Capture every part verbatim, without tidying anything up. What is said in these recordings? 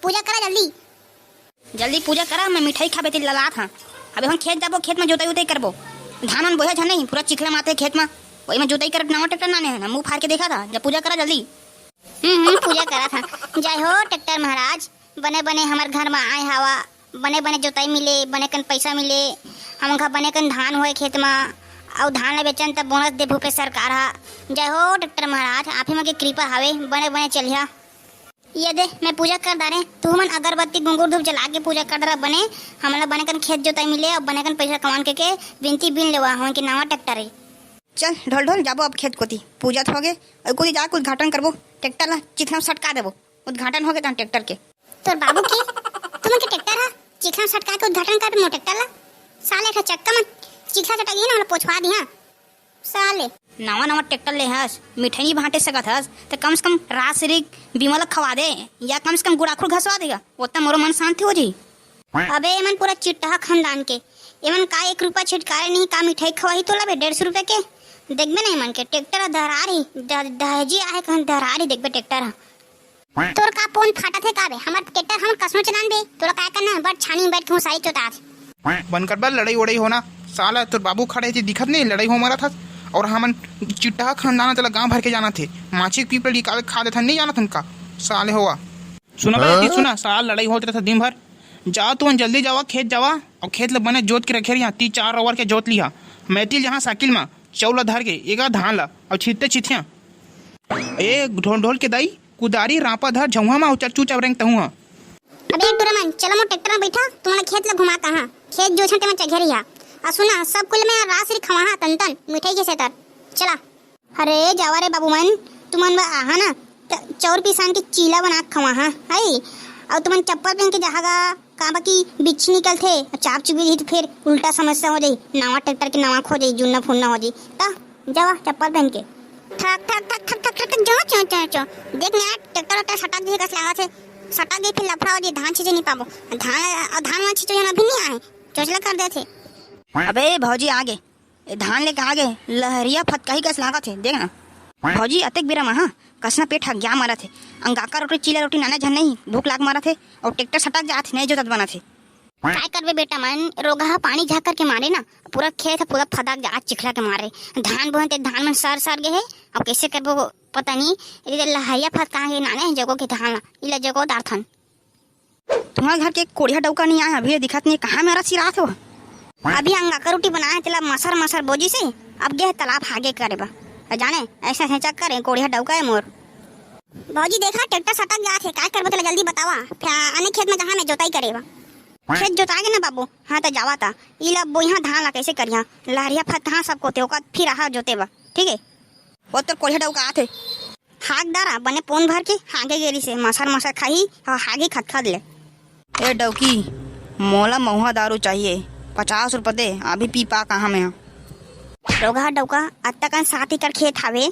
पूजा करा जल्दी। जल्दी पूजा करा, मैं मिठाई खाबे तेला ललात हँव। अबे हम खेत जाबो, खेत में जोताई उताई करबो। धान मन बोहे झन नहीं, पूरा चिखला माते खेत में। वही में जोताई करत नवा ट्रैक्टर लाने हँव ना, मुँह फार के देखा था। जब पूजा करा जल्दी। हम्म, हम्म, पूजा करा था। जय हो ट्रैक्टर महाराज, बने बने हमर घर में आए हवा, बने बने जोताई मिले, बने कन पैसा मिले, हमन का बने कन धान होए खेत में, अउ धान ला बेचन त बोनस दे भूपे सरकार हा। जय हो ट्रैक्टर महाराज, आप ही मन के कृपा हावे, बने बने चलिहा। ये दे, मैं पूजा कर डारे, तुहमन अगरबत्ती गुंगुर धूप जला के पूजा कर डारा बने, हमला बने कन खेत जोताई मिले अउ बने कन पैसा कमान के, के बिनती बिन लेवा, हमन के नवा ट्रैक्टर हे। चल ढोल ढोल, जाबो अब खेत कोती, पूजा तो होगे, अउ कोती जाके उद्घाटन करबो, ट्रैक्टर ला चिखला में सटका देबो, उद्घाटन होगे तहन ट्रैक्टर के। तोर बाबू के, तुमन के ट्रैक्टर हा चिखला में सटका के उद्घाटन कर मोर ट्रैक्टर ला, साले एक ठा चक्का में चिखला चटा गिही ना, हमला पोछवा दिहा। साले। नवा नवा ट्रैक्टर ले हस, मिठाई नहीं बांटे सकत हस, त कम से कम रास रिक बीमा ल खवा दे, या कम से कम गुड़ाखुर घसवा देगा, ओतना मोरो मन शांति हो जी। अबे एमन पूरा चिट्टहा खानदान के, एमन का एक रुपया छिटकारे नहीं, का मिठाई खवाही तोला बे डेढ़ सौ रुपया के? देखबे नहीं मन के ट्रैक्टर ह दहरार ही, द-, दहेजी आहे कहन दहरार ही, देखबे ट्रैक्टर ह। तोर का पोन फाटत हे का बे? हमर ट्रैक्टर हमर कसनो चलान बे। तोला काय करना हे? बड़ छानी में बैठ के हुसारी चोतात। बंद कर बा लड़ाई वड़ाई होना। साला तोर बाबू खड़े हे, दिखत नहीं लड़ाई हो मरत हस। और हमन चिट्टा खानदान तेला गांव भर के जानत हे। माछी के पीप ल निकाल के खा देथन, नहीं जानत हन का? साले होवा। सुना बे, हाँ? सुना, साला लड़ाई होत रहता दिन भर। जा तुमन जल्दी जावा, खेत जावा और खेत ल बने जोत के रखे रहिया, तीन चार ओवर के जोत लिहा। मैं तिल जहाँ साइकिल मा चौला धर के एगा धान ला और छित्ते छिथिया। ए ढोल ढोल के दाई, कुदारी, रांपा धर, झउहा मा चल चुपचाप रेंग तहूँ हा। अबे टुरा मन, चलो मोर ट्रैक्टर में बैठा, तुमन खेत ला घुमा कहाँ? खेत जो छन ते मन चघे रहिया। आ सुना, सब कुल में रास री खवाहा तन तन, मिठाई के सेतर। चला। अरे जावा रे बाबू मन, तुमन बा आहा ना, त चौर पिसान के चीला बना के खवाहा, है? और तुमन चप्पल पहन के जहागा, काबर कि बिच्छी निकलथे, चाप चुपी रही तो फिर उल्टा समस्या हो जाई, नवा ट्रैक्टर के नवा खो जाई, जुन्ना फुन्ना हो जाई। त जावा चप्पल पहन के। ठक, ठक, ठक, ठक, ठक, ठक, जो, जो, जो, जो। देख ना, ट्रैक्टर उट्टर सटक गई कस लागत हे। सटक गई, फिर लफड़ा हो जाई, धान छींचे नहीं पाबो। धान, अ, धान वान छींचो जन अभी नहीं आए, चोचला कर देथे। अबे भौजी आ गे, ए धान लेके आ गे, लहरिया फतकही कस लागत हे, देख ना। भौजी अतेक बेरा मा, हाँ, कसना पेट हक गया मरत हे। अंगाकर रोटी, चीला रोटी नाना झन नहीं, भूख लाग मरत हे, और ट्रैक्टर सटक जात हे, नहीं जोतत बनत हे। काय करबे बेटा मन, रोगहा पानी झा करके मारे ना, पूरा खेत ह पूरा फदक जा चिखला के मारे। धान बोहे ते धान मन सर सर गे हे, अब कैसे करबो पता नहीं। ये लहरिया फत कहाँ के नाने जगो के धान ला, इला जगो दारथन। तुम्हार घर के कोढ़िया डौका नहीं आए, अभी दिखत नहीं, कहाँ मेरा सिरात हो? अभी अंगा का रोटी बनाए तेला मसर मसर बोजी से, अब गे हे तालाब हागे करे बा। जाने, ऐसा है चक्कर है, कोढ़िया डौका है मोर। भौजी देखा, ट्रैक्टर सटक जात हे, काय करबो तेला जल्दी बतावा। फिर आने खेत में जहाँ मैं जोताई करे बा। खेत जोता गे ना बाबू, हाँ त जावा ता। ई ला बोइहा धान ला कैसे करिहा? लहरिया फतहा सबको ते ओकर फिर आहा जोते बा, ठीक है? वो तोर कोढ़िया डौका आथे। हाग डारा, बने पोन भर के हागे गेरी से, मसर मसर खाही और हागी खदखद ले। ए डौकी, मोला महुआ दारू चाहिए, पचास रुपये दे, अभी पी पा कहाँ मैं। रोगहा डौका, अत्ता कन सात एकड़ खेत हावे,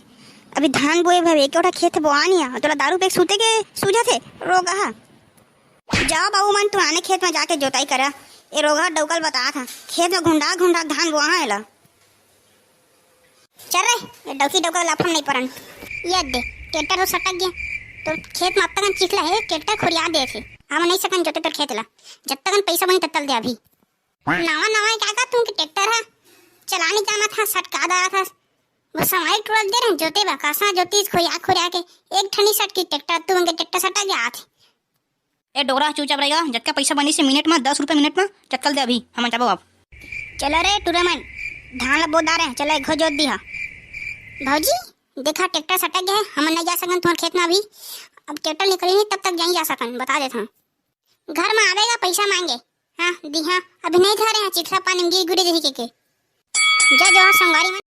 अभी धान बोए भवे, एकोठा खेत बोआ नहीं है, तोला दारू पे सूते के सूझत हे, रोगहा। जाओ बाबू मन, तू आने खेत में जाके जोताई करा। ए रोगहा डौकल बतात हा, खेत में घुंडा घुंडा धान बोआ है ला। चल रे, ये डौकी डौका लाफड़ नहीं परन। ये दे, ट्रैक्टर तो सटक गया। तो खेत में अब तक चिखला है, ट्रैक्टर खुरिया दे थे। हम नहीं सकन जोते तोर खेत ला। जब तक पैसा बनी तब तल दे अभी। नवा नवा क्या का तुम के ट्रैक्टर है? चलाने जाना था, सटका दारा था। बस हमारी टुरल दे रहे जोते बा, कासा जोती खुरिया खुरिया के। एक ठनी सटकी ट्रैक्टर, तुम के ट्रैक्टर सटक गया हाथ। ए डोकरा चुपचाप रहेगा, जतका पैसा बनी से मिनट में, दस रुपये मिनट में, चक्कल दे अभी, हम जाबो अब। चलो रे टूरा मन, धान ला बो डारे, चलो एक घो जोत दी हा। भौजी, देखा ट्रैक्टर सटक गया है, हम नहीं जा सकन तुम्हारे खेत में अभी। अब ट्रैक्टर निकली नहीं, तब तक जाई जा सकन, बता देता हूँ। घर में आवेगा पैसा मांगे, हाँ दी हाँ, अभी नहीं धरे हैं, चिखला पानी में गिर गुड़े जही के, के। जा जो हाँ संगवारी मन,